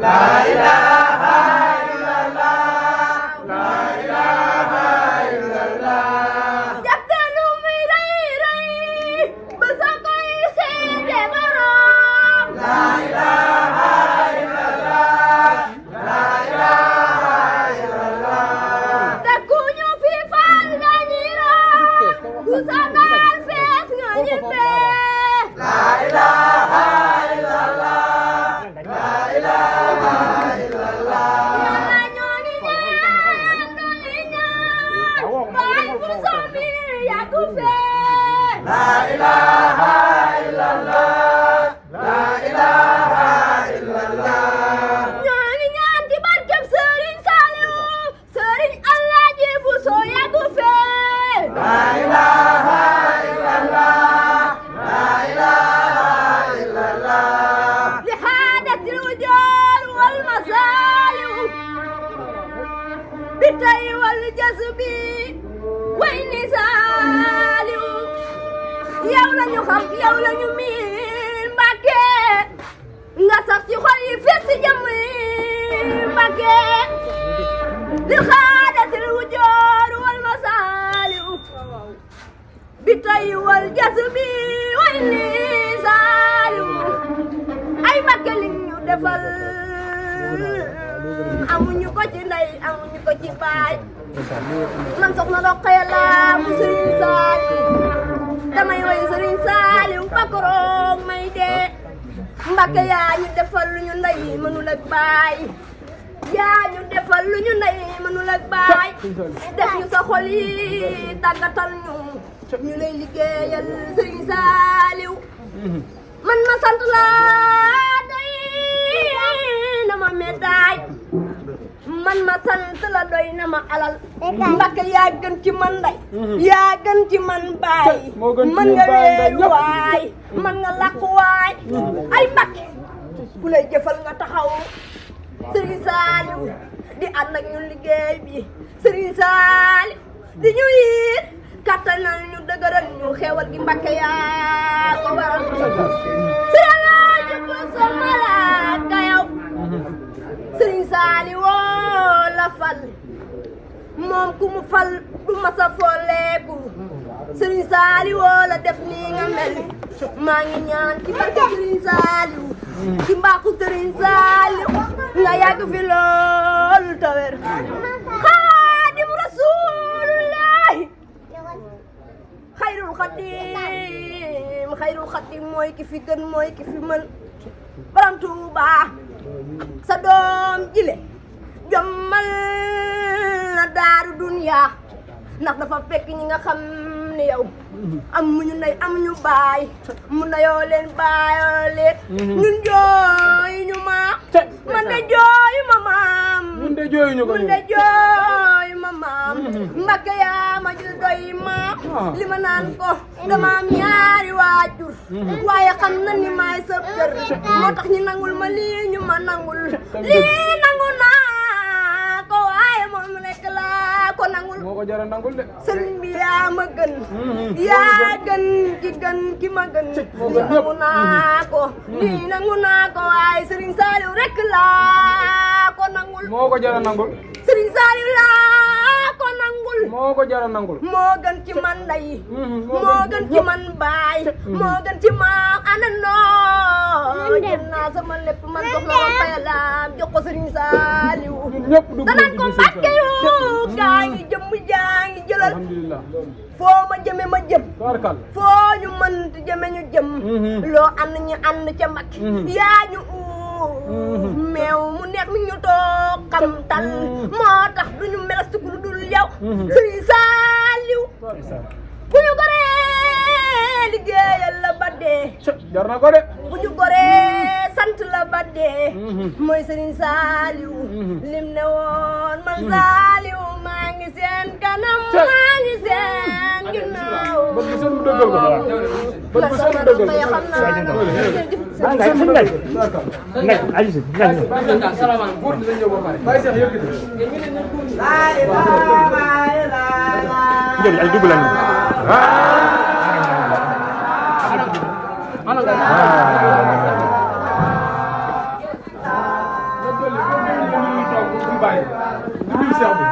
la ilaha illallah la ilaha illallah jàppe lu muy rëy rëy ba sa koy seede borom la ilaha illallah la ilaha illallah te ku ñu fi fal nga ñiroo ku sa naal fees nga ñibbee la ilaha illallah la ilaha illallah yàlla ñoo ngi ñaan dolli ñaan baay bu sombi yàggu fee la ilaha illallah la ilaha illallah ñoo ngi ñaan ci barkeb Sëriñ Saaliw Sëriñ Alaaji bu soo yàggu fee la ilaha illallah la ilaha illallah li xaadatil wujoor wal masaaliw bi tay wal jasbi way ni saaliw yow la ñu xam yow la ñu miin Mbàkke nga sax ci xol yi fees ci jàmm yi Mbàkke li xaadatil wujoor wal masaaliw bi tay wal jasbi way ni saaliw ay Mbàkke li ñu defal amuñu ko ci ndey amuñu ko ci baay man soxna Rokhaya la mu Sëriñ Saaliw damay woy Sëriñ Saaliw ba koroog may dee Mbàkke yaa ñu defal lu ñu ndey mënul ak baay yaa ñu defal lu ñu ndey mënul ak baay def ñu sa xol yi tàggatal ñu lay liggéeyal Sëriñ Saaliw man ma sant la doy na ma médaay man ma sant la doy na ma alal Mbàkke yaa gën ci man ndey yaa gën ci man baay man nga wéeru waay man nga làqu waay ay Mbàkke ku lay jëfal nga taxaw Sëriñ Saaliw di ànd ak ñun liggéey bi Sëriñ Saaliw di ñu yiit kattanal ñu dëgëral ñu xewal gi Mbàkke yaa ko waral Sëriñ Alaaji bu sama la yow Sëriñ Saaliw woo la fal moom ku mu fal du masa folleeku Sëriñ Saaliw woo la def nii nga mel maa ngi ñaan ci barke Sëriñ Saaliw ci mbaaxu Sëriñ Saaliw nga yàgg fi lool te wér Xaadimu Rasuulullaahi xayrul xadim mooy ki fi gën mooy ki fi mën borom Tuuba sa doom jile jommal na daaru duniya ndax dafa fekk ñi nga xam ne yow amuñu ndey amuñu baay mu ndeyoo leen baayoo leen ñun jooyu ñu ma man de jooyu ma maam ñun de jooyu man de jooyu ma maam Mbàkke yaa ma jël doy ma li ma naan ko dama am ñaari waajur waaye xam na ni maay sëb kër moo tax ñu nangul ma lii ñu ma nangul lii nangu naa ko waaye moom rekk laa ko nangul moo ko jara nangul de sëriñ bi yaa ma gën yaa gën ki ma gën lii nangu naa ko lii nangu naa ko waaye Sëriñ Saaliw rekk laa ko nangul moo ko jara nangul Sëriñ Saaliw laa ko nangul moo ko jara nangul moo gën ci man ndey moo gën ci man baay moo gën ci man anandoo jël naa sama lépp man soxna Rokhaya la jox ko Sëriñ Saaliw ñëpp dugg danaan ko Mbàkke yu gaa ngi jëm jaa ngi jëlal alhamdulillah foo ma jëme ma jëm barkal foo ñu mënti jëme ñu jëm loo ànd ñu ànd ca Mbàkke yaa ñu meew mu neex mi ñu toog xam tal moo tax duñu melas ku lu dul yow Sëriñ Saaliw bu ñu goree liggéeyal la ba dee jar na ko de bu ñu goree sant la ba dee mooy Sëriñ Saaliw lim ne woon man Saaliw maa ngi seen kanam maa ngi seen ginnaaw bët bu seen mu dëggal ko bët bu seen mu dëggal ko xam naa ngay Aliou ngay salaamaaleykum góor dina ñëw ba pare bàyyi Cheikh yëkkati jël ay dugg lañu nuyu Cheikh bi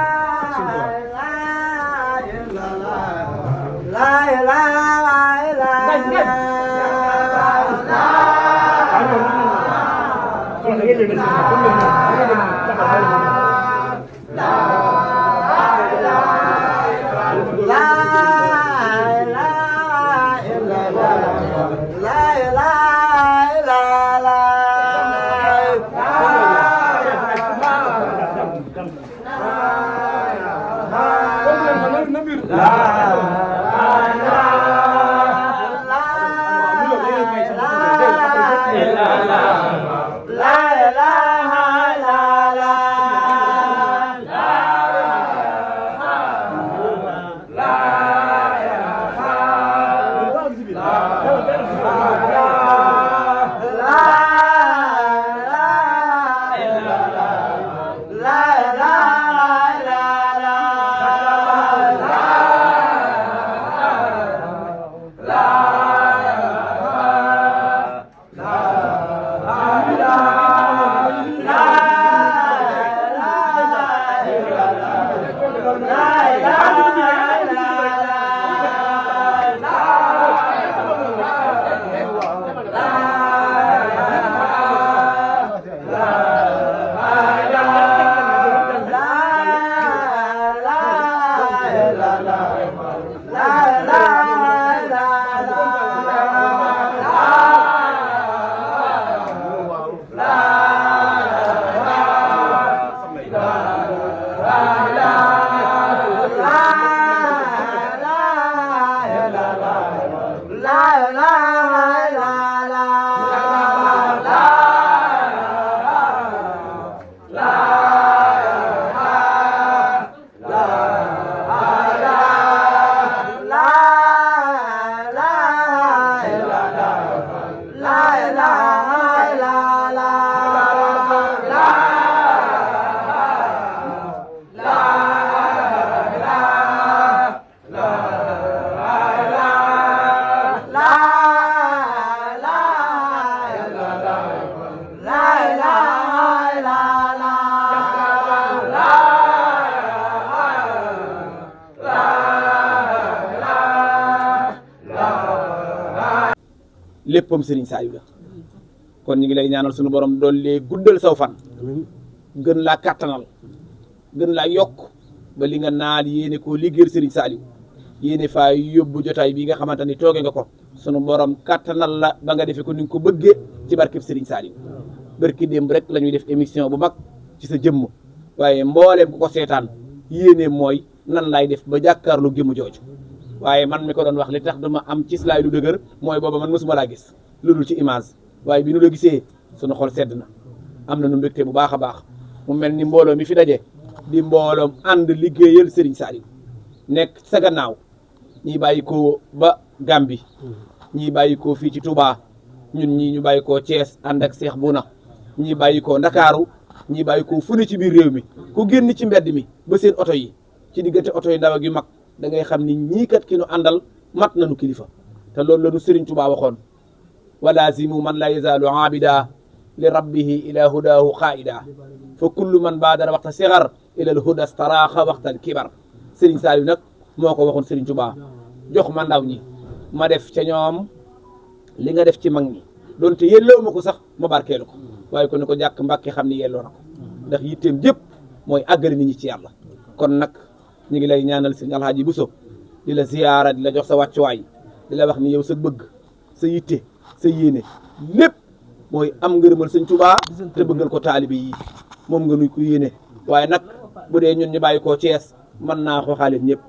léppam Serigne Saliou la kon ñu ngi lay ñaanal suñu borom doole guddal saw fan gën laa kàttanal gën laa yokk ba li nga naal yéene koo liggéeyal Serigne Saliou yéene faa yóbbu jotaay bi nga xamante ni tooge nga ko sunu borom kàttanal la ba nga defee ko ni nga ko bëggee ci barkeb Serigne Saliou barki démb rek la ñuy def émission bu mag ci sa jëmm waaye mbooleem ku ko seetaan yéene mooy nan laay def ba jàkkaarlu jëmm jooju waaye man mi ko doon wax li tax dama am ci slaay lu dëgër mooy booba man mësuma laa gis lu dul ci image waaye bi nu la gisee sunu xol sedd na am na nu mbégte bu baax a baax mu mel ni mbooloo mi fi daje di mbooloom ànd liggéeyal Serigne Saliou nekk sa gannaaw ñii bàyyi ko ba Gambie ñii bàyyi ko fii ci Touba ñun ñii ñu bàyyi ko Thiès ànd ak Cheikh Bouna ñii bàyyi ko Ndakaaru ñii bàyyi ko fu ne ci biir réew mi ku génn ci mbedd mi ba seen oto yi ci diggante oto yi ndaw ak yu mag da ngay xam ni ñii kat ki nu àndal mat nañu kilifa te loolu la nu Serigne Touba waxoon walazimu man la yazaalu abida li rabbihi ila hudahu xaida fa kullu man baadara waxta sigar ila al huda staraaxa waxtal kibar Serigne Saliou nag moo ko waxoon Serigne Touba jox ma ndaw ñi ma def ca ñoom li nga def ci mag ñi doonte yelloo ma ko sax ma barkeelu ko waaye ko ne ko jàkk Mbàkke xam ni yelloo na ko ndax yitteem jëpp mooy àggale nit ñi ci yàlla kon nag ñu ngi lay ñaanal sëñ Alhaaji Bousso di la ziyaara di la jox sa wàccuwaay di la wax ni yow sa bëgg sa yitte sa yéene lépp mooy am ngërëmal sëñ Touba te bëggal ko taalibe yi moom nga nuy ko yéene waaye nag bu dee ñun ñu bàyyi koo Thiès mën naa xooxaale ñëpp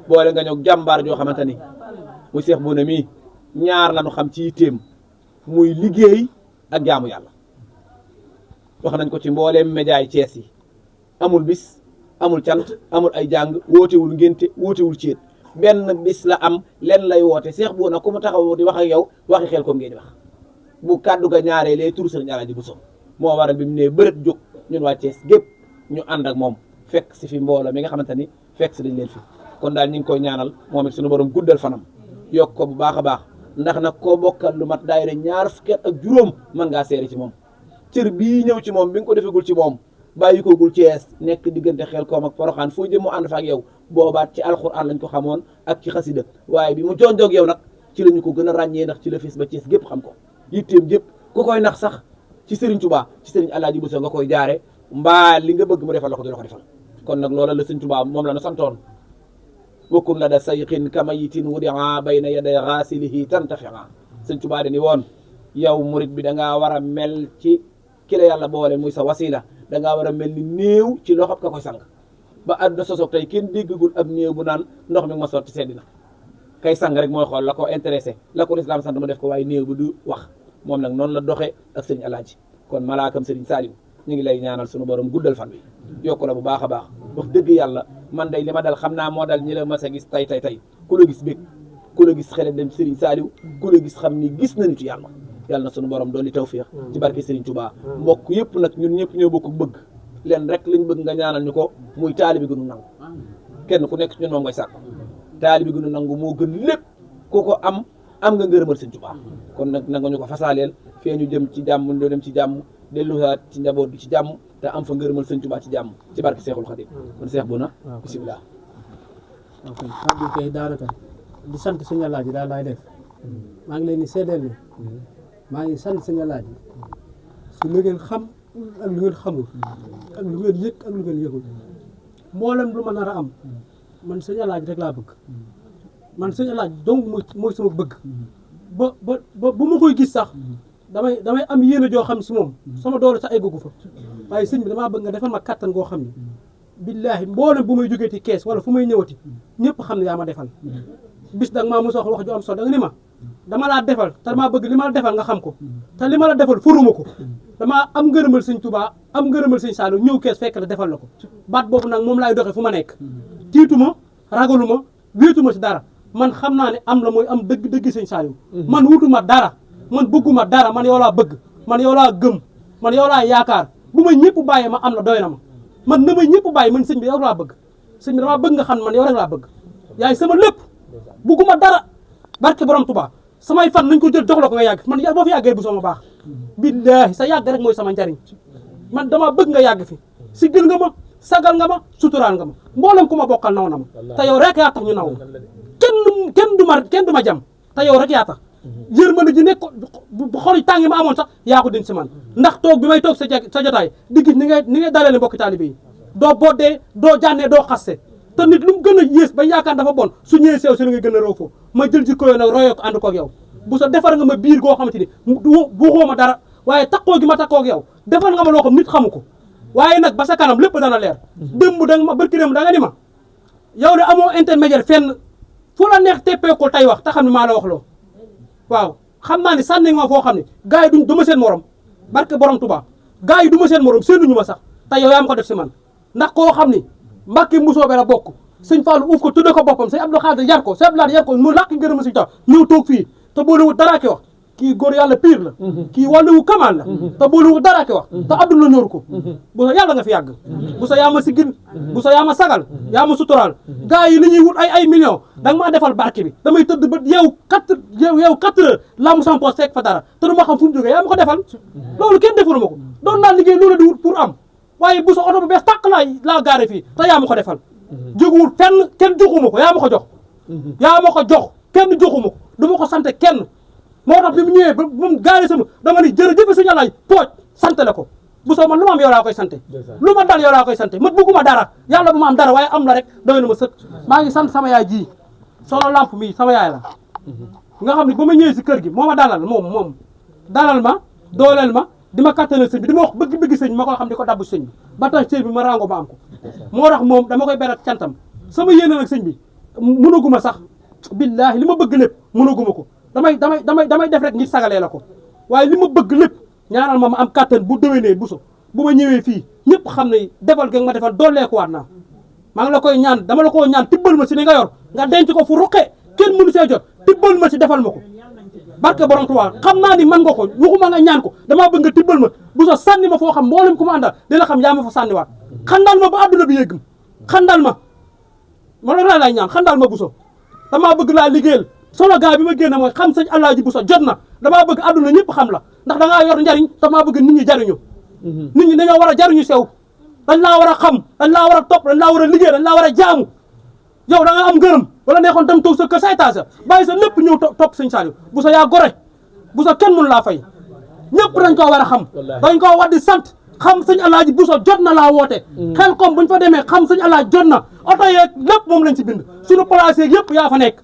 boole nga ñëw jàmbaar joo xamante ni muy Cheikh Bouna mii ñaar la ñu xam ci yitteem muy liggéey ak jaamu yàlla wax nañ ko ci mbooleem média yi Thiès yi amul bis amul cant amul ay jàng wootewul ngénte wootewul céet benn bis la am len lay woote Cheikh Bouna ku mu taxaw di wax ak yow waxi xel kom ngeen di wax bu kàddu ga ñaaree lay turu Sëriñ Alaaji Bousso moo waral bi mu ne bërët jóg ñun waa Thiès gépp ñu ànd ak moom fekk si fi mbooloo mi nga xamante ni fekk si dañ leen fi kon daal ñu ngi koy ñaanal moom it suñu borom guddal fanam yokk ko bu baax a baax ndax nag koo bokkal lu mat daayira ñaar fukki at ak juróom mën ngaa seere ci moom cër bii ñëw ci moom bi nga ko defegul ci moom bàyyi ko gul Thiès nekk diggante xel koom ak Poroxaan foo jëm mu ànd fa ak yow boobaat ci alxuraan lañ ko xamoon ak ci xasida waaye bi mu jonjoog yow nag ci la ñu ko gën a ràññee ndax ci la fis ba Thiès gépp xam ko yitteem gépp ku koy nax sax ci Serigne Touba ci Serigne Alaaji Bousso nga koy jaare mbaa li nga bëgg mu defal la ko du la ko defal kon nag loola la Serigne Touba moom la nu santoon wakkun la da sayxin kamayitin wudia bayna yaday xaasilihi tantafia Serigne Touba dani woon yow murit bi da ngaa war a mel ci ki la yàlla boole muy sa wasila da ngaa war a mel ni néew ci loxob ka koy sang ba àdduna sosoog tey kenn déggagul ab néew bu naan ndox mi ma sotti seddi na kay sang rek mooy xool la ko intéressé la ko lislaam sant mu def ko waaye néew bi du wax moom nag noonu la doxee ak sëriñ Alaaji kon malaakam sëriñ Saliou ñu ngi lay ñaanal sunu borom guddal fan wi yokku la bu baax a baax wax dëgg yàlla man day li ma dal xam naa moo dal ñi la mas a gis tey ku la gis bég ku la gis xelet dem sëriñ Saliou ku la gis xam ni gis na nitu yàlla yàlla na sunu borom doon li tawfiix ci barke Serigne Touba mbokk yëpp nag ñun ñëpp ñoo bokk bëgg leen rek lañ bëgg nga ñaanal ñu ko muy taalibi gënu nangu kenn ku nekk ñun moom ngay sàkk taalibi gënu nangu moo gën lépp ku ko am nga ngërëmal Serigne Touba kon nag nanga ñu ko fasaaleel fee ñu jëm ci jàmm ñu dem ci jàmm delluwaat ci njaboot bi ci jàmm te am fa ngërëmal Serigne Touba ci jàmm ci barke Seexul Xadim kon Seex bu na bisimilah. ok kàddu kay daanaka di sant suñu Alaaji daal laay def maa ngi leen di seedeel ni maa ngi sant sëñ Alaaji su lu ngeen xam ak lu ngeen xamul ak lu ngeen yëg ak lu ngeen yëgul mboolem lu ma nar a am man sëñ Alaaji rek laa bëgg man sëñ Alaaji donc mooy sama bëgg ba bu ma koy gis sax damay am yéene joo xam si moom sama doole sax eggagu fa waaye sëñ bi damaa bëgg nga defal ma kattan goo xam ni billaahi mboolem bu may jógee ci kees wala fu may ñëwati ñëpp xam ne yaa ma defal bis danga maa mos a wax ju am solo da nga ni ma dama laa defal te damaa bëgg li ma la defal nga xam ko te li ma la defal furuma ko damaa am ngërëmal sëñ Touba am ngërëmal sëñ Saliou ñëw kees fekk la defal la ko baat boobu nag moom laay doxee fu ma nekk tiituma ragaluma wéetuma ci dara man xam naa ne am la mooy am dëgg sëñ Saliou man wutuma dara man bëgguma dara man yow laa bëgg man yow laa gëm man yow laa yaakaar bu ma ñëpp bàyyee ma am la doy na ma man na ma ñëpp bàyyi man sëñ bi yow laa bëgg sëñ bi damaa bëgg nga xam man yow rek laa bëgg yaay sama lépp bëgguma dara barke borom Touba samay fan nañ ko jël jox la ko nga yàgg man boo fi yàggee bu sama baax billaahi sa yàgg rek mooy sama njariñ man dama bëgg nga yàgg fi siggil nga ma sagal nga ma suturaal nga ma mboolem ku ma bokkal naw na ma te yow rek yaa tax ñu naw kenn du ma jam te yow rek yaa tax yërmande ji nekk bu xol tàngi ma amoon sax yaa ko din si man ndax toog bi may toog sa jotaay di gis ni ngay dalale mbokki taalibe yi doo boddee doo jànnee doo xasse te nit lu mu gën a yées ba yaakaar dafa bon su ñëwee sew si la ngay gën a raw foofu ma jël ci koyo nag royoo ko ànd koog yow bu sa defar nga ma biir goo xamante ni waxoo ma dara waaye takkoo gi ma takkoo ak yow defar nga ma loo xam nit xamu ko waaye nag ba sa kanam lépp dana leer démb da nga ma barki démb da nga ni ma yow de amoo intermédiaire fenn fu la neex teppeekul tey wax te xam ne maa la wax loo waaw xam naa ne sànni nga ma foo xam ne gars yi du ma seen morom barke borom Touba gars yi du ma seen morom seenuñu ma sax te yow yaa ma ko def si man ndax koo xam ni Mbàkke Mbusoobe la bokk sëñ Fallou uuf ko tudde ko boppam sëñ Abdou Khadre yar ko sëñ Abdou Lahad yar ko mu làkk ngërëm sëñ taw ñëw toog fii te boolewul dara ki wax kii góor yàlla pire la kii wàlluwu kamal la te boolewul dara ki wax te adduna ñoru ko bu sa yàlla nga fi yàgg bu sa yaa ma siggil bu sa yaa ma sagal yaa ma suturaal gars yi li ñuy wut ay millions da nga maa defal barke bi damay tëdd ba yow 4 heures laa mu sama poos fekk fa dara te du ma xam fu mu jógee yaa ma ko defal loolu kenn defalu ma ko doon naa liggéey loolu di wut pour am waaye bu sa oto bu bees tàq laa gaare fii te yaa ma ko defal jóguwul fenn kenn joxuma ko yaa ma ko jox yaa ma ko jox kenn joxuma ko du ma ko sant kenn moo tax bi mu ñëwee ba mu gaare sama dama ni jërëjëf sëñ Alaaji pooj sant la ko bu soo man lu ma am yow laa koy sante lu ma dal yow laa koy sante ma bëgguma dara yàlla bu ma am dara waaye am la rek doy na ma sëkk maa ngi sant sama yaay ji solo lamp mi sama yaay la nga xam ne ba ma ñëwee si kër gi moo ma dalal moom dalal ma dooleel ma di ma kattanal sëñ bi di ma wax bëgg sëñ ma ko xam di ko dabbu sëñ bi ba tax sëñ bi ma rango ma am ko moo tax moom dama koy berat cantam sama yéene nag sëñ bi mënaguma sax billaahi li ma bëgg lépp mënaguma ko damay def rek ngir sagalee la ko waaye li ma bëgg lépp ñaanal ma am kattan bu déwénee bu ma ñëwee fii ñëpp xam ne defal ga ma defal dooleekuwaat naa maa ngi la koy ñaan dama la ko ñaan tibbal ma si li nga yor nga denc ko fu ruqe kenn mënu see jot tibbal ma si defal ma ko barke borom Tuubaa xam naa ni man nga ko waxuma nga ñaan ko damaa bëgg nga tibbal ma bu sa sànni ma foo xam mboolem ku ma àndal dina xam yaa ma fa sànniwaat xandal ma ba adduna bi yëggam xandal ma loolu lay ñaan xandal ma Bousso damaa bëgg laa liggéeyal solo gaa bi ma génn mooy xam sëñ Alaaji Bousso jot na damaa bëgg adduna ñëpp xam la ndax dangaa yor njariñ damaa bëgg nit ñi jariñu nit ñi dañoo war a jariñu sew dañ laa war a xam dañ laa war a topp dañ laa war a liggéey dañ laa war a jaamu yow da nga am ngërëm wala neexoon dem toog sa kër sa étage bàyyi sa lépp ñëw topp sëñ Saliou bu sa yaa gore bu sa kenn mënu laa fay ñëpp dañ koo war a xam dañ koo war di sant xam sëñ Alaaji Bousso jot na laa woote xel comme buñ fa demee xam sëñ Alaaji jot na oto yeeg lépp moom lañ si bind suñu place yeeg yëpp yaa fa nekk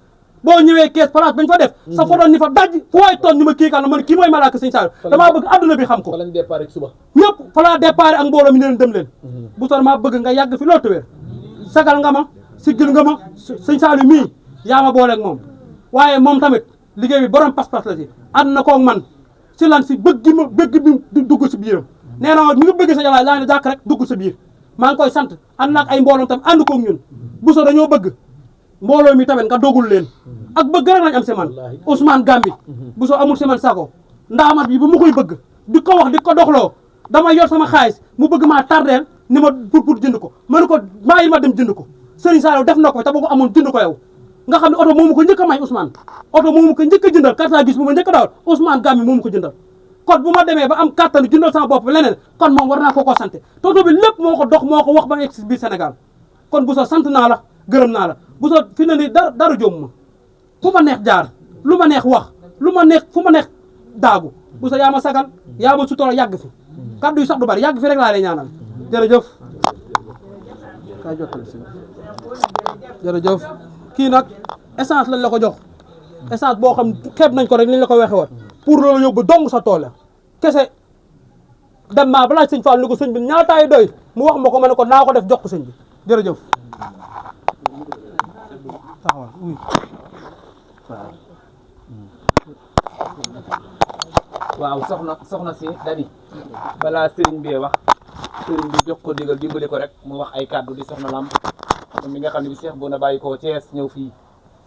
boo ñëwee kees place bañ fa def sa photo ni fa daj fu waay toon ñu ma kii kan man kii mooy malaaka sëñ Saliou damaa bëgg adduna bi xam ko fa lañ départ rek suba ñëpp fa laa départ ak mbooloo mi ne leen dem leen Bousso damaa bëgg nga yàgg fi loolu te wér sagal nga ma siggil nga ma sëñ Saliou mii yaa ma booleeg moom waaye moom tamit liggéey bi borom pas-pas la si ànd na koog man si lan si bëgg bi dugg si biiram nee na mi nga bëgg sa yàlla laa ne jàkk rek dugg sa biir maa ngi koy sant ànd naag ay mbooloom tam ànd koog ñun Bousso dañoo bëgg mbooloo mi tamit nga dogul leen ak bëgg rek lañ am si man Ousmane Gambi Bousso amul si man sago ndaamat bi bu ma koy bëgg di ko wax di ko doxloo dama yor sama xaalis mu bëgg maa tardeel ni ma pour jënd ko ma ne ko bàyyi ma dem jënd ko Serigne Saliou def na ko te boo ko amoon jënd ko yow nga xam ne oto moomu ko njëkk a may Ousmane oto moomu ko njëkk a jëndal carte gis bu ma njëkk a dawal Ousmane Gambi moomu ko jëndal kon bu ma demee ba am kattanu jëndal sama bopp leneen kon moom war naa ko sante toto bi lépp moo ko dox moo ko wax ba egg si biir Sénégal kon Bousso sant naa la gërëm naa la Bousso fi na ni dara jom ma fu ma neex jaar lu ma neex wax lu ma neex fu ma neex daagu Bousso yaa ma sagal yaa ma sutura yàgg fi kaddu yu sax du bari yàgg fi rek laa lay ñaanal jërëjëf kay jottali si jërëjëf kii nag essence lañ la ko jox essence boo xam xeeb nañ ko rek ni ñu la ko waxee woon pour loolu yóbbu dong sa tool kese dem maa balaa sëñ Fall ni ko sëñ bi ñaataay doy mu wax ma ko ma ne ko naa ko def jox ko sëñ bi jërëjëf taxawal waaw soxna si dani balaa sëriñ bee wax sëriñ bi jox ko digal dimbali ko rek mu wax ay kàddu di soxna Lamp mi nga xam ne bi Cheikh Bouna bàyyi ko Thiès ñëw fii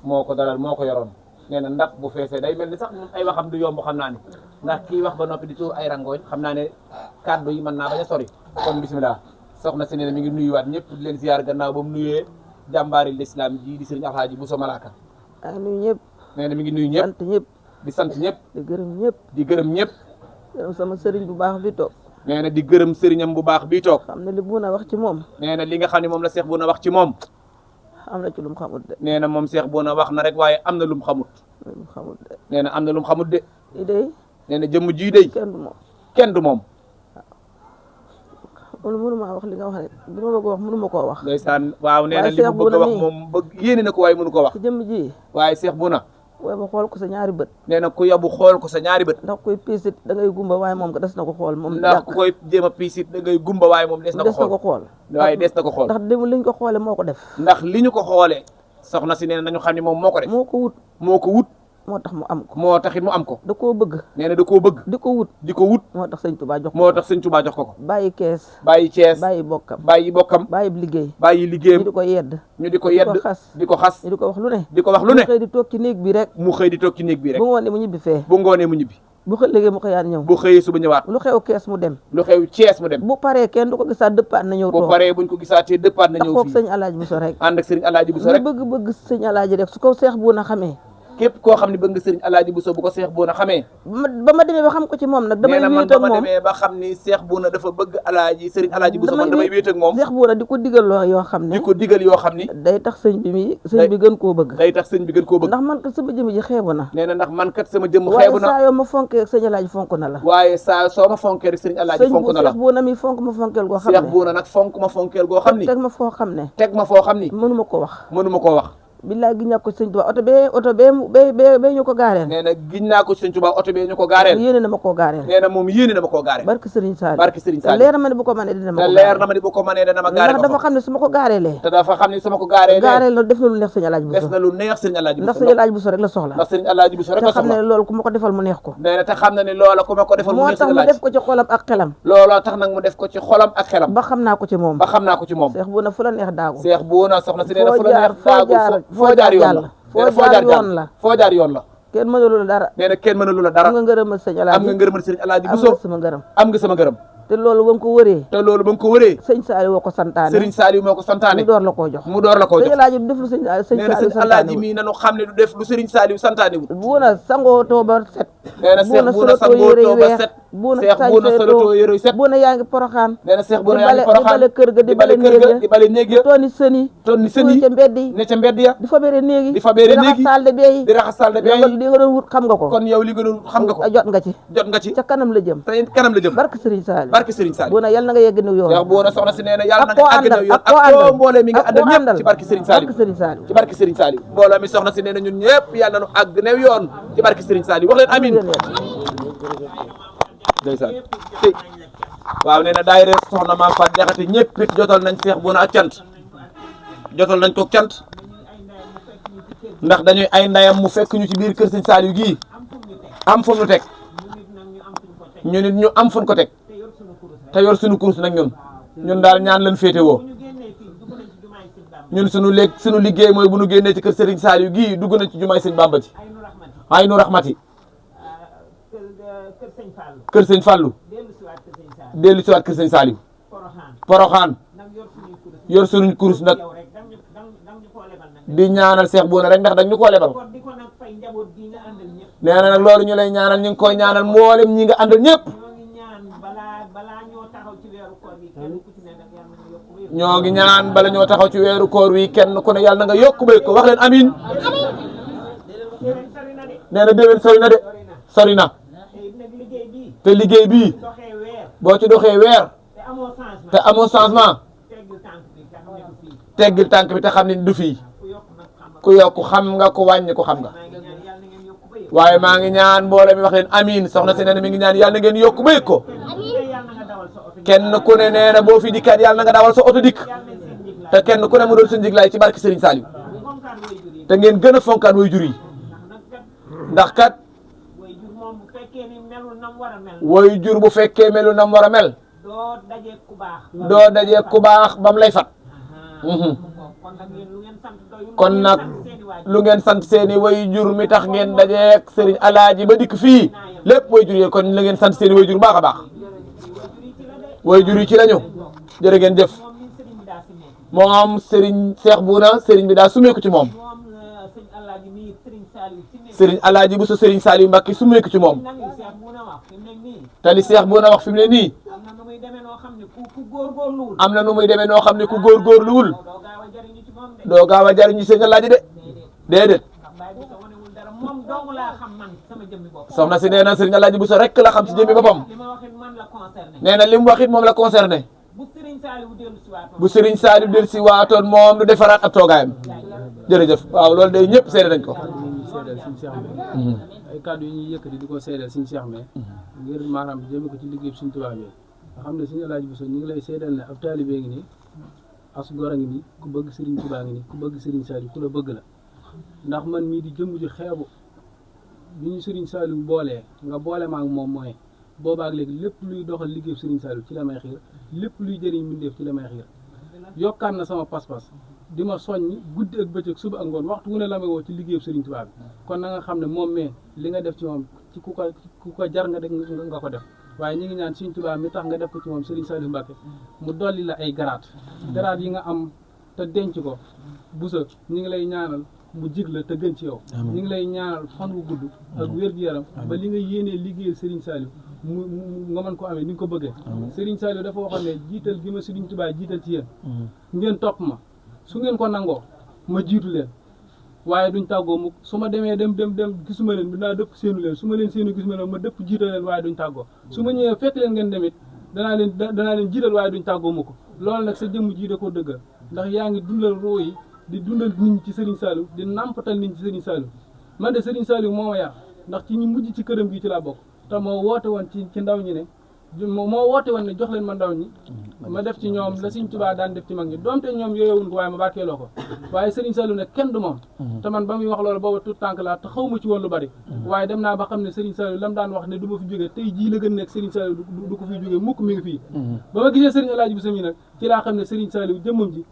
moo ko dalal moo ko yoroon nee na ndax bu feesee day mel ni sax ay waxam du yomb xam naa ne ndax kii wax ba noppi di tuur ay rangooñ xam naa ne kàddu yi mën naa bañ a sori kon bisimilah soxna si nee na mi ngi nuyuwaat ñëpp di leen ziar gannaaw ba mu nuyee jàmbaari l'islam ji di sëriñ Alhaaji Bousso Malaka nuyu ñëpp nee na mi ngi nuyu ñëpp sant ñëpp di sant ñëpp di gërëm ñëpp di gërëm ñëpp gërëm sama sëriñ bu baax bi toog nee na di gërëm sëriñam bu baax bii toog xam ne li Bouna wax ci moom nee na li nga xam ne moom la Cheikh Bouna wax ci moom am na ci lu mu xamut de nee na moom Cheikh Bouna wax na rek waaye am na lu mu xamut lu mu xamut de nee na am na lu mu xamut de i day nee na jëmm jii day kenn du moom kenn du moom mënu maa wax li nga wax rek li ma bëgg a wax mënu ma koo wax ndeysaan waaw nee na waaye li mu Cheikh bëgg a Bouna wax mii moom bëgg yéene na ko waaye mënu ko wax ci jëmm ji waaye Cheikh Bouna waaye ba xool ko sa ñaari bët nee na ku yabu xool ko sa ñaari bët ndax koy piisit da ngay gumba waaye moom ko des na ko xool moom ndax ku koy jéem a piisit da ngay gumba waaye moom des na ko xool waaye des na ko xool ndax dem liñ ko xoole moo ko def ndax li ñu ko xoolee soxna si nee na nañu xam ne moom moo ko def moo ko wut moo ko wut moo tax mu am ko moo taxit mu am ko da koo bëgg nee na da koo bëgg di ko wut di ko wut moo tax sëñ Touba jox ko moo tax sëñ Touba jox ko ko bàyyi kees bàyyi Cees bàyyi bokkam bàyyi bokkam bàyyi liggéey bàyyi liggéeyam ñu di ko yedd ñu di ko yedd di ko xas ñu di ko wax lu ne di ko wax lu ne xëy di toog ci néeg bi rek mu xëy di toog ci néeg bi rek bu ngoonee mu ñibbi fee bu ngoonee mu ñibbi bu xëy léegi mu xëyaat ñëw bu xëyee suba ñëwaat lu xew kees mu dem lu xew Cees mu dem bu paree kenn du ko gisaat dëppaat na ñëw bu toog paree buñ ko gisaatee dëppaat na ñëw kook fii sëñ Alaaji Bousso rek ànd ak sëriñ Alaaji Bousso lu rek bëgg sëñ Alaaji rek su ko Cheikh Bouna xamee képp koo xam ne bëgg nga sëriñ Alaaji Bousso bu ko Cheikh Bouna xamee ba ma demee ba xam ko ci moom nag damay nee na man wéet ak ba ma moom demee ba xam ni Cheikh Bouna dafa bëgg Alaaji sëriñ Alaaji Bousso man damay wéet ak moom Cheikh Bouna di ko digal loo yoo xam ne di ko digal yoo xam ni day tax sëñ bi gën koo bëgg day tax sëñ bi gën koo bëgg ndax man kat sama jëmm ji xeebu na nee na ndax man kat sama jëmm waaye xeebu na saa yoo ma fonkee sëñ Alaaji fonk na la waaye saa soo ma fonkee rek sëriñ Alaaji fonk na la Cheikh Bouna mi fonk ma fonkeel goo xam Cheikh ne Bouna nag fonk ma fonkeel goo xam ni teg ma foo xam ne teg ma foo xam ni mënuma ko wax mënuma koo wax billaay gi ñàkk ko sëñ Tuubaa oto bee ñu ko gaareel nee na giñ naa ko sëñ Tuubaa oto bee ñu ko gaareel yéene na ma koo gaareel nee na moom yéene na ma koo gaareel barke Sëriñ Saali barke Sëriñ te Saali leer na ma ne bu ko mënee dina ma te ko leer na ma ni bu ko mënee dana ma gaareel ndax dafa xam ne su ma ko gaareelee te dafa xam ni su ma ko gaaree gaareel na def na lu neex sëñ Alaaji def Bousso na lu neex sëriñ Alaaji ndax Bousso sëñ Alaaji Bousso rek la soxla ndax sëriñ Alaaji Bousso rek te la xam ne soxla loolu ku ma ko defal mu neex ko nee na te xam na ni loola ku ma ko defal mu moo neex tax sëriñ mu Alaaji def ko ci xolam ak xelam looloo tax nag mu def ko ci xolam ak xelam ba xam naa ko ci moom ba xam naa ko ci moom Cheikh Bouna fu la neex daagu Cheikh Bouna soxna si nee na fu la neex foo daagu jaar foo jaar yoon la foo jaar yoon la foo jaar yoon la kenn mënul la dara nee na kenn mënalu la dara am nga ngërëmal sëñ Alaaji am nga ngërëmal sëriñ Alaaji am Bousso nga sama ngërëm am nga sama ngërëm te loolu ba nga ko wëree te loolu ba nga ko wëree sëñ Saliou woo ko santaane Serigne Saliou moo ko santaane mu door la koo jox mu door la koo jox sëñ Alaaji du def lu sëñ nee na Saliou sëñ Alaaji mii nanu xam ne du def lu Serigne Saliou santaane wul buuna sangoo too ba set nee na seex buuna sangoo too ba set buuna seex buuna solotoo yére yu set buuna yaa ngi poroxaan nee na seex buuna di yaa ngi poroxaan bale kër ga di bale kër ga di bale néeg ya tooni sën yi tooni sën yi ca mbedd yi ne ca mbedd ya di fabere néeg yi di fabere néeg yi raxas salle de bain yi di raxas salle de bain yi li nga doon wut xam nga ko kon yow li nga doon xam nga ko jot nga ci jot nga ci ca kanam la jëm te kanam la jëm barke Serigne Saliou barke Serigne Saliou buuna yal na nga yegg niw yoon seex buuna soxna si nee na yàlla na ak koo nga àgg àndal yoon ak koo àndal mboolee mi nga àndal ñëpp ci barke Serigne Saliou barke Serigne Saliou ci barke Serigne Saliou mbooloo mi soxna si nee na ñun ñëpp yàlla nañu àgg new yoon ci barke Serigne Saliou wax leen amin ndeysaan tey waaw nee na daayira soxna Maam Faat Jaxate ñëpp it jotal nañ seex buuna ak cant jotal nañ ko cant ndax dañuy ay ndayam mu fekk ñu ci biir kër Serigne Saliou gii am fu ñu teg ñu nit ñu am fu ñu ko teg te yor suñu course nag ñun daal ñaan leen féete woo ñun suñu liggéey mooy bu ñu génnee ci kër Serigne Saliou gii dugg nañ ci jumaay Serigne Bamba ci ay nu raxmati kër Serigne Fallou dellu siwaat kër Serigne Saliou Poroxaan yor suñu course nag di ñaanal seex buuna rek ndax dañ ñu koo lebal nee na nag loolu ñu lay ñaanal ñu ngi koy ñaanal mboolem ñi nga àndal ñëpp ñoo ngi ñaan bala ñoo taxaw ci weeru koor wi kenn ku ne yàlla na nga yokk bay ko wax leen amin nee na déwén sori na de sori na te liggéey bii boo ci doxee weer te amoo changement teggil tànk bi te xam ne du fii ku yokk xam nga ku wàññi ko xam nga waaye maa ngi ñaan mbooloo mi wax leen amin soxna si nee na mi ngi ñaan yàlla na ngeen yokk ba yëg ko kenn ku ne nee na boo fi dikkaat yàlla na nga dawal sa oto dikk te kenn ku ne mu doon sa njiglaay ci barke Serigne Saliou te ngeen gën a fonkaat way jur yi ndax kat way jur bu fekkee melu nam war a mel doo dajee ku baax bam lay fat kon nag lu ngeen sant seeni way jur mi tax ngeen dajeek Serigne Alaaji ba dikk fii lépp way jur yi kon la ngeen sant seeni way jur baax a baax way jur yi ci lañu jërë ngeen jëf moom Serigne Cheikh Bouna Serigne bi daa sumeeku ci moom Serigne Alaaji bu sa Serigne Saliou Mbacké sumeeku ci moom te li Cheikh Bouna wax fi mu ne nii am na nu muy demee noo xam ne ku góorgóorluwul doo gaaw a jariñu Serigne Alaaji de déedéet soxna si nee na Serigne Alaaji bu sa rek la xam ci jëmmi boppam nee na li mu wax it moom la concerné bu Serigne Saliou del si waatoon moom du defaraat ab toogaayam jërëjëf waaw loolu day ñëpp seede nañ ko ay kàddu yi ñuy yëkkati di ko seedeel suñu Cheikh mais ngir maanaam jëme ko ci liggéey suñu tubaab yi nga xam ne suñu Alaaji Bousso ñu ngi lay seedeel ne ab taalibe ngi nii as gor a ngi nii ku bëgg Serigne Touba ngi nii ku bëgg Serigne Saliou ku la bëgg la ndax man mii di jëmm ji xeebu bi ñu Serigne Saliou boolee nga boole ma ak moom mooy boobaak léegi lépp luy doxal liggéey Serigne Saliou ci la may xiir lépp luy jëriñ mbindeef ci la may xiir yokkaan na sama pas-pas di ma soññ guddi ak bëccëg suba ak ngoon waxtu wu ne la may woo ci liggéeyu Serigne Touba bi kon na nga xam ne moom mais li nga def ci moom ci ku ko jar nga def nga ko def waaye ñi ngi ñaan Serigne Touba mi tax nga def ko ci moom Serigne Saliou Mbacké mu dolli la ay garaat yi nga am te denc ko Bousso ñi ngi lay ñaanal mu jig la te gën ci yow ñi ngi lay ñaanal fan wu gudd ak wér-gu-yaram ba li nga yéenee liggéeyal Serigne Saliou mu nga mën ko amee ni nga ko bëggee Serigne Saliou dafa waxoon ne jiital gi ma Serigne Touba jiital ci yéen ngeen topp ma su ngeen ko nangoo ma jiitu leen waaye duñ tàggoo mukk su ma demee dem gisuma leen dinaa dëpp seenu leen su ma leen seenu gisuma leen ma dëpp jiital leen waaye duñ tàggoo su ma ñëwee fekk leen ngeen demit danaa leen jiital waaye duñ tàggoo mukk loolu nag sa jëmm ji da ko dëggal ndax yaa ngi dundal roo yi di dundal nit ñi ci Serigne Saliou di nampatal nit ñi ci Serigne Saliou man de Serigne Saliou moo ma yar ndax ci ñi mujj ci këram gi ci laa bokk te moo woote woon ci ndaw ñi ne moo woote woon ne jox leen ma ndaw ñi ma def ci ñoom la Serigne Touba daan def ci mag ñi doomte ñoom yooyowuñ ko waaye ma barkeeloo ko waaye Serigne Saliou ne kenn du moom te man ba muy wax loolu booba tout tànk laa te xaw ma ci woon lu bari waaye dem naa ba xam ne Serigne Saliou lam daan wax ne du ma fi jógee tey jii la gën nekk Serigne Saliou du ko fiy jógee mukk mi ngi fii ba ma gisee Serigne Alaaji Bousso mi nag ci laa xam ne Serigne Saliou jëmmam ji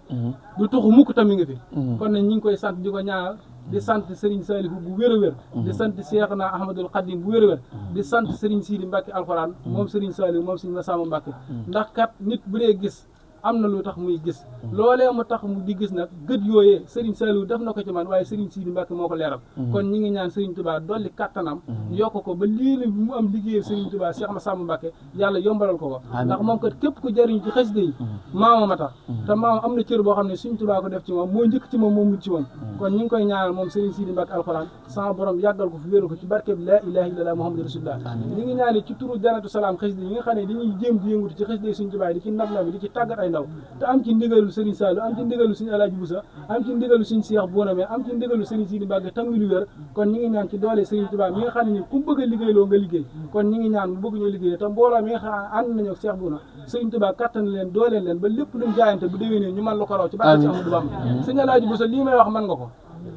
du tuxu mukk tam mi ngi fi kon ne ñi ngi koy sant di ko ñaanal di sant Serigne Saliou bu wér a wér di sant Cheikhna Ahmadul Khadim bu wér a wér di sant Serigne Sidi Mbacke alxuraan moom Serigne Saliou moom Serigne Massamba Mbacke ndax kat nit bu dee gis am na lu tax muy gis loolee mu tax mu di gis nag gët yooyee Serigne Saliou def na ko ci man waaye Serigne Sidi Mbacke moo ko leeral kon ñi ngi ñaan Serigne Touba dolli kattanam yokk ko ba lii mu am liggéeyal Serigne Touba Cheikh Massamba Mbacke yàlla yombalal ko ndax moom kat képp ku jariñ ci xasida yi maamam a tax te maamam am na cër boo xam ne Serigne Touba ko def ci moom moo njëkk ci moom moo mujj ci moom kon ñi ngi koy ñaanal moom Serigne Sidi Mbacke alxuraan sama borom yàggal ko fi wéeru ko ci barkeb la ilaha illallah muhammadu rasulullah ñi ngi ñaane ci turu Janatu Salaam xasida yi nga xam ne dañuy jéem di yëngutu ci xasida yi Serigne Touba di ci nab di ci tàggat ay ndaw te am ci ndigalu Serigne Saliou am ci ndigalu Serigne Alaaji Boussa am ci ndigalu Serigne Cheikh Bouname am ci ndigalu Serigne Sidi Mbacke tam lu wér kon ñi ngi ñaan ci doole Serigne Touba mi nga xam ne ni ku bëgg a liggéeyloo nga liggéey kon ñi ngi ñaan mu bëgg ñoo liggéey te mbooloo mi nga xam ne ànd nañu ak Cheikh Bouna Serigne Touba kattan leen dooleel leen ba lépp luñ jaayante bu déwénee ñu mën la ko raw ci barke Cheikh Ahmadou Bamba Serigne Alaaji Boussa lii may wax mën nga ko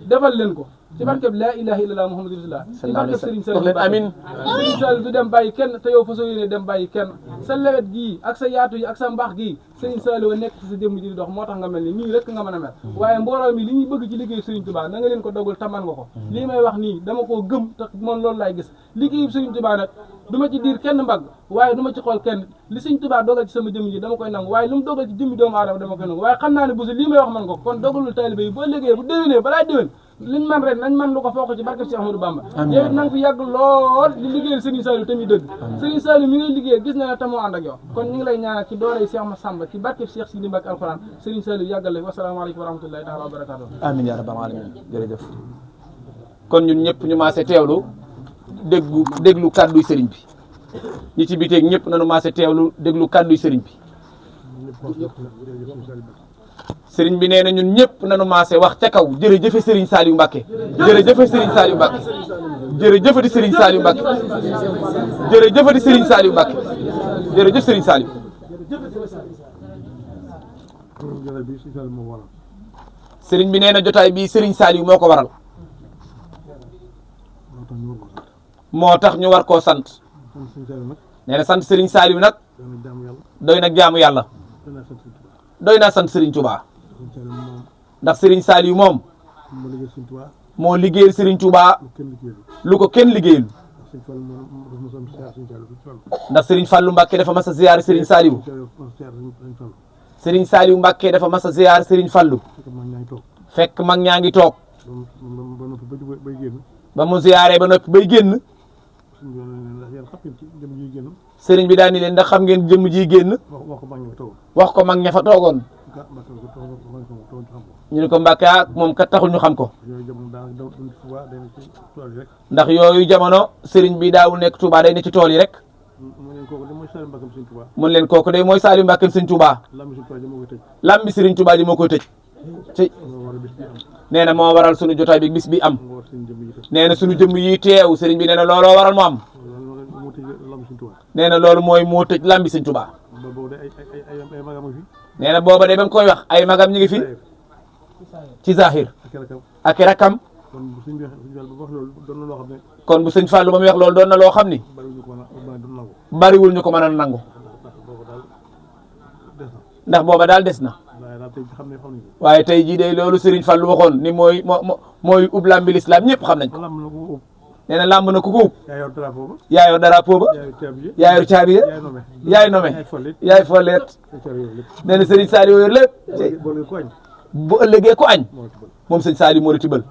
defal leen ko ci barkeb la ilaha illallah muhammadu rasulullah ci barkeb Serigne Saliou amin Serigne Saliou du dem bàyyi kenn te yow fa soo yéene dem bàyyi kenn sa lewet gii ak sa yaatu yi ak sa mbaax gii Serigne Saliou nekk ci sa jëmm ji di dox moo tax nga mel ni nii rek nga mën a mel waaye mbooloo mi li ñuy bëgg ci liggéey Serigne Touba na nga leen ko dogal taman nga ko lii may wax nii dama koo gëm te moom loolu laay gis liggéeyu Serigne Touba nag du ma ci diir kenn mbagg waaye du ma ci xool kenn li Serigne Touba dogal ci sama jëmm ji dama koy nangu waaye lu mu dogal ci jëmmi doomu aadama dama koy nangu waaye xam naa ne bu lii may wax man nga ko kon dogalul taalibe yi boo liggéey bu déwénee balaa déwén liñ man ren nañ man lu ko fokk ci barke Cheikh Ahmadou Bamba yow it na nga fi yàgg lool di liggéeyal Serigne Saliou tamit dëgg Serigne Saliou mi ngay liggéey gis na ne tamoo ànd ak yow kon ñu ngi lay ñaanal ci doole Cheikh Massamba ci barke Cheikh Sidi Mbacke alxuraan Serigne Saliou yàggal la wasalaamaaleykum wa rahmatullahi taala wa barakatuh amin ya rabbal alamin jërëjëf kon ñun ñëpp ñu maase teewlu déglu kàdduy sëriñ bi ñi ci biteeg ñëpp nañu maase teewlu déglu kàdduy sëriñ bi sëriñ bi nee na ñun ñëpp nañu maase wax ca kaw jërëjëfe Serigne Saliou Mbacke jërëjëfe Serigne Saliou Mbacke jërëjëfati Serigne Saliou Mbacke jërëjëfati Serigne Saliou Mbacke jërëjëf Serigne Saliou sëriñ bi nee na jotaay bi Serigne Saliou moo ko waral moo tax ñu war koo sant nee na sant Serigne Saliou nag doy nag jaamu yàlla doy naa sant Serigne Touba ndax Serigne Saliou moom moo liggéeyal Serigne Touba lu ko kenn liggéeyul ndax Serigne Fallou Mbacke dafa mas a ziyaar Serigne Saliou Serigne Saliou Mbacke dafa mas a ziyaar Serigne Fallou fekk mag ñaa ngi toog ba mu ziyaaree ba noppi bay génn Serigne bi daal ni leen ndax xam ngeen jëmm ji génn wax ko mag ña fa toogoon ñu ne ko Mbacke moom kat taxul ñu xam ko ndax yooyu jamono Serigne bi daawul nekk Touba day ne ci tool yi rek mun leen kooku de mooy Saliou Mbacke Serigne Touba lambi Serigne Touba ji moo koy tëj ci nee na moo waral sunu jotaay bi bis bi am nee na sunu jëmm yi teew Serigne bi nee na looloo waral mu am nee na loolu mooy moo tëj lambi Serigne Touba nee na booba de ba nga koy wax ay magam ñu ngi fi ci zahir ak rakam kon bu sëñ Fallou ba muy wax loolu doon na loo xam ni bariwul ñu ko mën a nangu ndax booba daal des na waaye tey jii de loolu Serigne Fallou waxoon ni mooy ub lambi l'islam ñëpp xam nañ ko nee na làmb na ku ko ub yaa yor drapeau ba yaa yor caabi ya yaay nome yaay folleet nee na Serigne Saliou yor lépp bu ëllëgee ko añ moom sëñ Saliou moo la tibal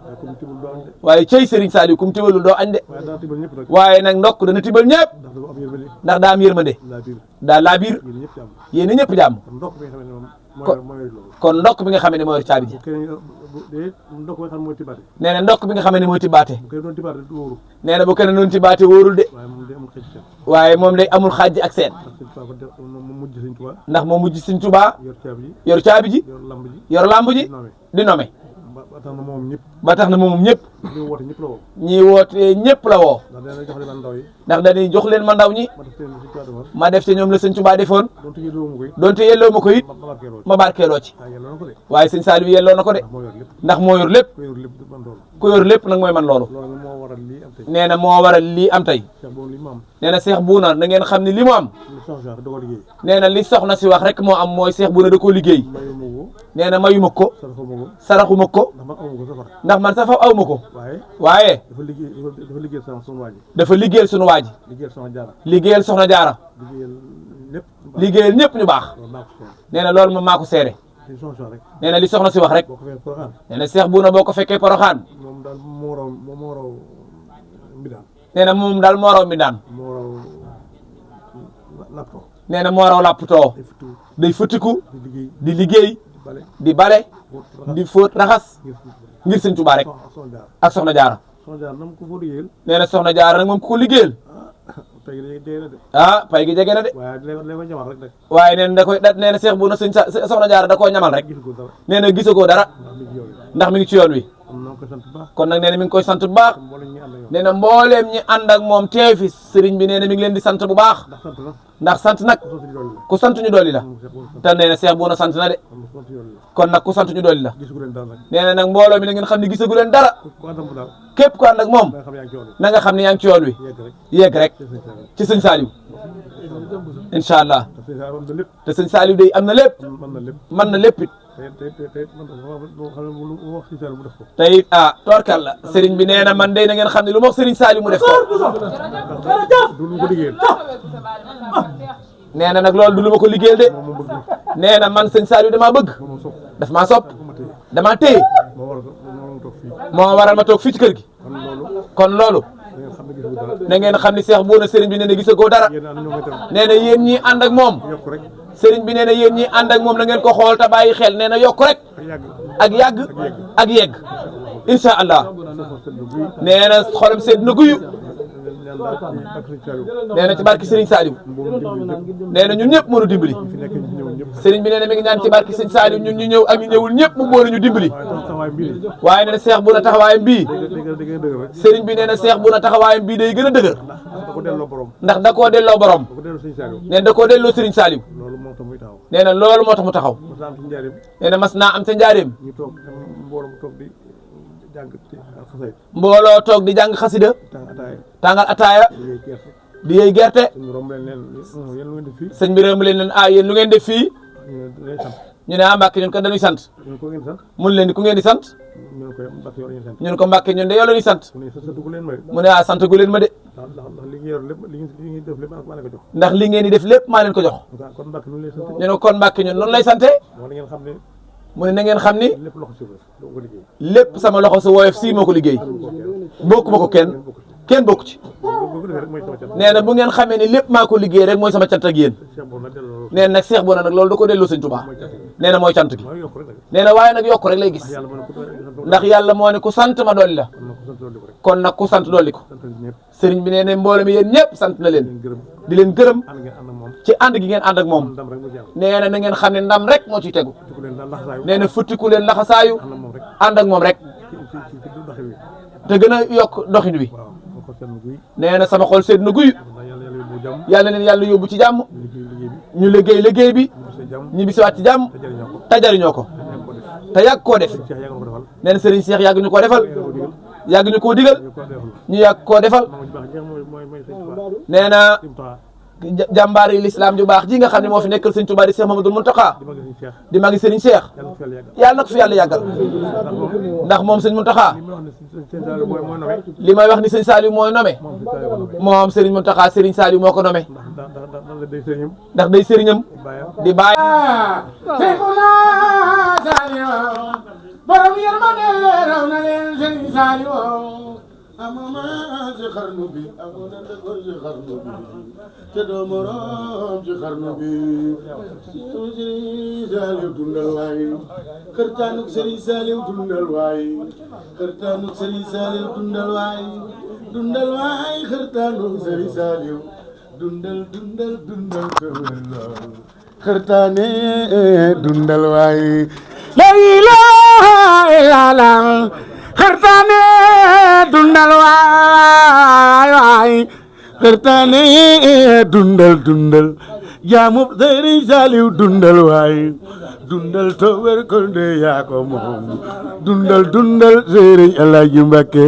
waaye cey Serigne Saliou kum tibalul doo añ de waaye nag ndokk dana tibal ñëpp ndax daa am yërmande daa laa biir yéen ñëpp jàmm kon ndokk bi nga xam ne moo yor caabi ji nee na ndokk bi nga xam ne mooy tibaate nee na bu keneen noonu tibaate wóorul de waaye moom day amul xaaj ak seen ndax moo mujj Serigne Touba yor caabi ji yor lamb ji di nome ba tax na moom ñëpp ñi woote ñëpp la woo ndax dañuy jox leen ma ndaw ñi ma def ci ñoom la sëñ Touba defoon donte yelloo ma ko it ma barkeeloo ci waaye sëñ Saliou yelloo na ko de ndax moo yor lépp ku yor lépp nag mooy man loolu nee na moo waral lii am tey nee na Cheikh Bouna na ngeen xam ne li mu am nee na li soxna si wax rek moo am mooy Cheikh Bouna da koo liggéey nee na mayuma ko saraxuma ko ndax man sax awma ko waaye dafa liggéeyal sunu waa ji liggéeyal soxna jaara liggéeyal ñëpp ñu baax nee na loolu moom maa ko seere nee na li soxna si wax rek nee na Cheikh Bouna boo ko fekkee Porokhane nee na moom daal moo raw mi daan nee na moo raw lapptoo day fëtiku di liggéey di bale di fóot raxas ngir Sëñ Tuubaa rek ak soxna jaara nee na soxna jaara nag moom ku ko liggéeyal ah pay gi jege na de waaye nee na da koy nee na Cheikh Bouna soxna jaara da koo ñamal rek nee na gisagoo dara ndax mi ngi ci yoon wi kon nag nee na mi ngi koy sant bu baax nee na mbooleem ñi ànd ak moom teew fi sëriñ bi nee na mi ngi leen di sant bu baax ndax sant nag ku sant ñu dolli la te nee na Cheikh Bouna sant na de kon nag ku sant ñu dolli la nee na nag mbooloo mi na ngeen xam ne gisagu leen dara képp ku ànd ak moom na nga xam ne yaa ngi ci yoon wi yegg rek ci sëñ Saliou incha allah te sëñ Saliou day am na lépp mën na lépp it te it toorkal la sëriñ bi nee na man day na ngeen xam ne lu ma wax sëriñ Saliou mu def ko nee na nag loolu du lu ma ko liggéeyal de nee na man sëñ Saliou damaa bëgg daf maa sopp damaa téye moo waral ma toog fii ci kër gi kon loolu na ngeen xam ni Cheikh Bouna sëriñ bi nee na gisagoo dara nee na yéen ñii ànd ak moom sëriñ bi nee na yéen ñii ànd ak moom na ngeen ko xool te bàyyi xel nee na yokk rek ak yàgg ak yegg incha allah nee na xolam sedd na guyu nee na ci barki Serigne Saliou nee na ñun ñëpp mënu dimbali Serigne bi nee na mi ngi ñaan ci barki Serigne Saliou ñun ñu ñëw ak ñu ñëwul ñëpp mu boole ñu dimbali waaye nee na Cheikh Bouna taxawaayam bii Serigne bi nee na Cheikh Bouna taxawaayam bii day gën a dëgër ndax da koo delloo borom nee na da koo delloo Serigne Saliou nee na loolu moo tax mu taxaw nee na mas naa am ca njaareem mbooloo toog di jàng xasida tàngal ataaya di yey gerte sëñ bi réew mi leen yéen lu ngeen def fii ñu ne Mbàkke ñun kat dañuy sant mun leen di ku ngeen di sant ñun ko Mbàkke ñun de yow la ñuy sant mu ne sant gu leen ma de ndax li ngeen di def lépp maa leen ko jox ñu ne kon Mbàkke ñun noonu lay sante mu ne na ngeen xam ni lépp sama loxo su woyof si moo ko liggéey bokku ma ko kenn bokku ci nee na bu ngeen xamee ni lépp maa ko liggéey rek mooy sama cant ak yéen nee na nag Cheikh Bouna nag loolu da ko delloo Sëñ Tuubaa nee na mooy cant gi nee na waaye nag yokk rek lay gis ndax yàlla moo ne ku sant ma dolli la kon nag ku sant dolli ko sëriñ bi nee na mbooloo mi yéen ñëpp sant na leen di leen gërëm ci ànd gi ngeen ànd ak moom nee na na ngeen xam ne ndam rek moo ciy tegu nee na futtiku leen laxasaayu ànd ak moom rek te gën a yokk doxin wi nee na sama xol sedd na guy yàlla leen yàlla yóbbu ci jàmm ñu liggéey bi ñu bisiwaat ci jàmm te jariñoo ko te yàgg koo def nee na Serigne Cheikh yàgg ñu koo defal yàgg ñu koo digal ñu yàgg koo defal nee na jàmbaar yi l'islam ju baax ji nga xam ne moo fi nekkal Sëñ Tuubaa di Cheikh Mamadou Mountakha di magi Serigne Cheikh yàlla na ko fi yàlla yàggal ndax moom Sëñ Mountakha li may wax ni Sëñ Saliou mooy nome moom Serigne Mountakha Serigne Saliou moo ko nome ndax day sëriñam di bàyyi borom yërmande raw na leen Serigne Saliou amama ci xarnu bi amona ko ci xarnu bi te do morom ci xarnu bi Serigne Saliou dundal waay xërtaanuk Serigne Saliou dundal waay xërtaanuk Serigne Saliou dundal waay xërtaanuk Serigne Saliou dundal xërtaane dundal waay la ilaha illallah xërtaane dundal waay xërtaane dundal jaamu Serigne Saliou dundal waay dundal to wér ko de yaa ko moom dundal Serigne El Hadji Mbacké